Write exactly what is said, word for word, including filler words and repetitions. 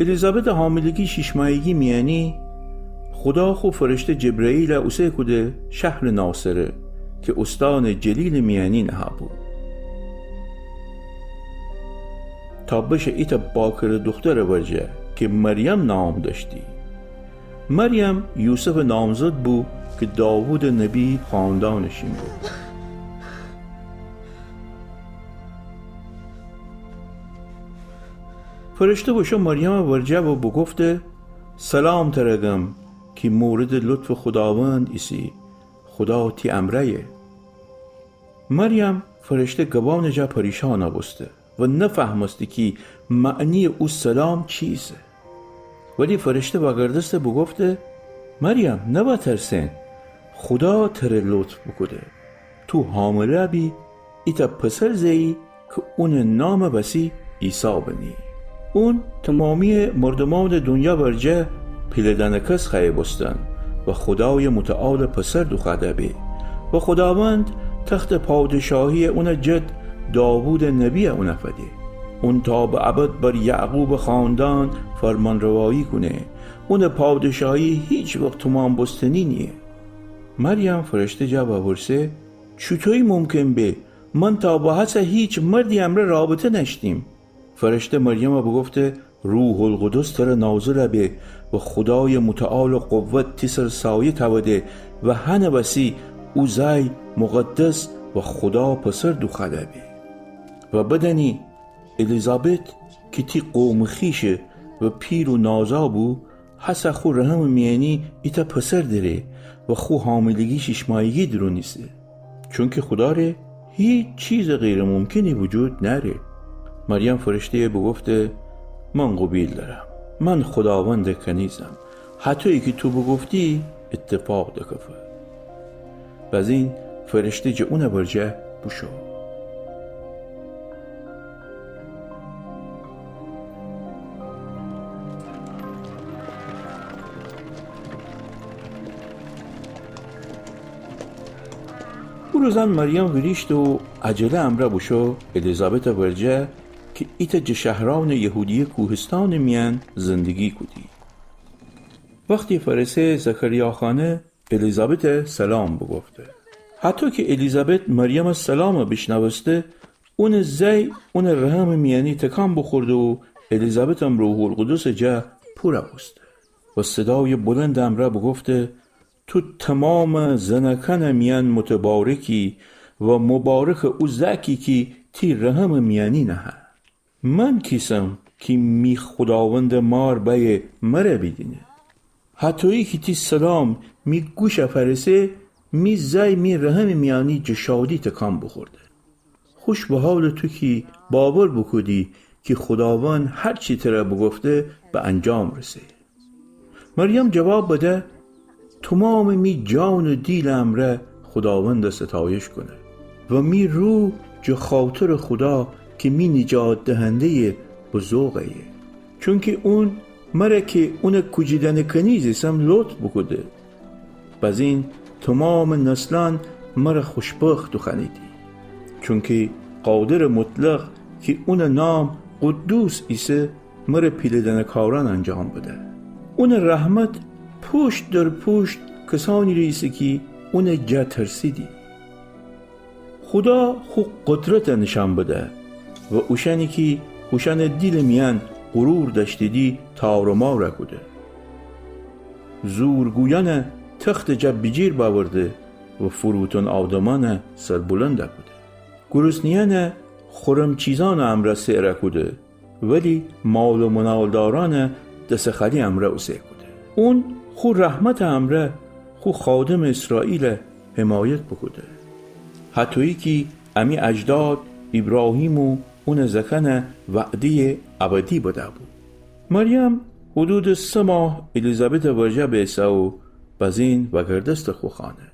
الیزابتٚ حاملگی شیش‌مایگی میأنی، خودا خو فرشته جبرئیل اوسه کوده شهرٚ ناصره، کی اوستانٚ جلیلٚ میأنی نهه‌بو. تا بشه ایتأ باکره دوخترٚ ورجه کی مریم نام دأشتی. مریم یوسفٚ نامزد بو کی داوودٚ نبی خاندانٚ شین بو. فرشته بوشو مریمٚ ورجه و بوگفته: سلام تره گم کی موردٚ لطفٚ خوداوند ایسی، خودا تی امرأیه. مریم فرشته گبانٚ جا پریشان بوسته و نفهمسته کی معنیٚ او سلام چیسه. ولی فرشته وأگردسته بوگفته: مریم، نوأترسئن، خودا تره لطف بوکوده. تو حامله بی، ایتأ پسر زه‌یی کی اونٚ نامٚ وسی عیسی بنی. اون تومامیٚ مردومأنٚ دونیا ورجه پیله‌دأنه‌کس خوأیه بوستن و خودایٚ متعالٚ پسر دوخوأده به و خوداوند تختٚ پادشاهی‌یَ اونٚ جد داوودٚ نبی‌یَ اونَ فده. اون تا به ابد بر یعقوبٚ خاندان فرمانروایی کونه. اونٚ پادشاهی هیچ وخت تومام بوستنی نییه. مریم فرشته جا وورسه: چوطویی ممکن به؟ من تا به هسه هیچ مردی امرأ رابطه نأشتیم. فرشته مریمَ بوگفته: روح‌القدس تره نازل به و خودایٚ متعالٚ قوت تی سر سایه تأوده و هنٚ وسی او زأی مقدس و خودا پسر دوخوأده به. و بدأنی، الیزابت کی تی قومٚ خویشه و پیر و نازا بو، هسه خو رحمٚ میأنی ایتأ پسر دأره و خو حاملگی شیش‌مایگی دورون ایسه. چونکی خودا ره هیچ چیزٚ غیرٚ ممکنی وجود نأره. مریم فرشته‌یَ بوگفته: من قوبیل دأرم. من خوداوندٚ کنیزم. هطویی کی تو بوگفتی، ایتفاق دکفه. بزین فرشته جٚه اونٚ ورجه بوشو. او روزأن مریم ویریشته و عجله امرأ بوشو الیزابتٚ ورجه کی ایتأ جٚه شهرأنٚ یهودیه کوهستانٚ میأن زندگی کودی. وختی فأرسه زکریا خانه، الیزابتَ سلام بوگفته. هطو کی الیزابت مریمٚ سلامَ بیشنوسته، اونٚ زأی اونٚ رحمٚ میأنی تکان بوخورده و الیزابتم روح‌القدسٚ جا پورَ بوسته و صدایٚ بلندٚ امرأ بوگفته: تو تومامٚ زنأکأنٚ میأن متبارکی و مبارکٚ او زأکی کی تی رحمٚ میأنی نهه. من کیسم کی می خوداوندٚ مار بأیه مرَ بیدینه؟ هطویی کی تی سلام می گوشَ فأرسه، می زأی می رحمٚ میأنی جٚه شادی تکان بوخورده. خوش به حالٚ تو کی باور بوکودی کی خوداوند هر چی ترَ بوگفته به انجام رسه. مریم جواب بده: تومامٚ می جان و دیلٚ امرأ خوداوندَ ستایش کونه و می روح جٚه خاطرٚ خودا کی می نجات دهنده‌یٚ بزوغ ایه. چونکی اون مرَ کی اونٚ کوجیدأنٚ کنیز ایسم لطف بوکوده. بزین تومامٚ نسلأن مرَ خوشبخت دوخوأنیدی. چونکی قادرٚ مطلق کی اونٚ نام قدوس ایسه، مرَ پیله‌دأنه کارأن انجام بده. اونٚ رحمت پوشت در پوشت کسأنی ره ایسه کی اونٚ جا ترسیدی. خودا خو قدرتَ نیشأن بده و اوشأنی کی خوشأنٚ دیلٚ میأن غرور دأشتیدی تار و مار کوده. زورگویأنَ تختٚ جا بیجیر بأورده و فروتن آدمأنَ سربلند کوده. گرسنه‌یأنَ خورم چیزأنٚ امرأ سئر کوده، ولی مال و منالدارأنَ دسٚ خالی امرأ اوسه کوده. اون خو رحمتٚ امرأ خو خادمٚ اسرائیلَ حمایت بوکوده. هطویی کی امی اجداد ایبراهیم و اونٚ زأکأنَ وعده‌یٚ ابدی بده‌بو. مریم حدودٚ سه ماه الیزابتٚ ورجه بیسه و بزین وأگردسته خو خانه.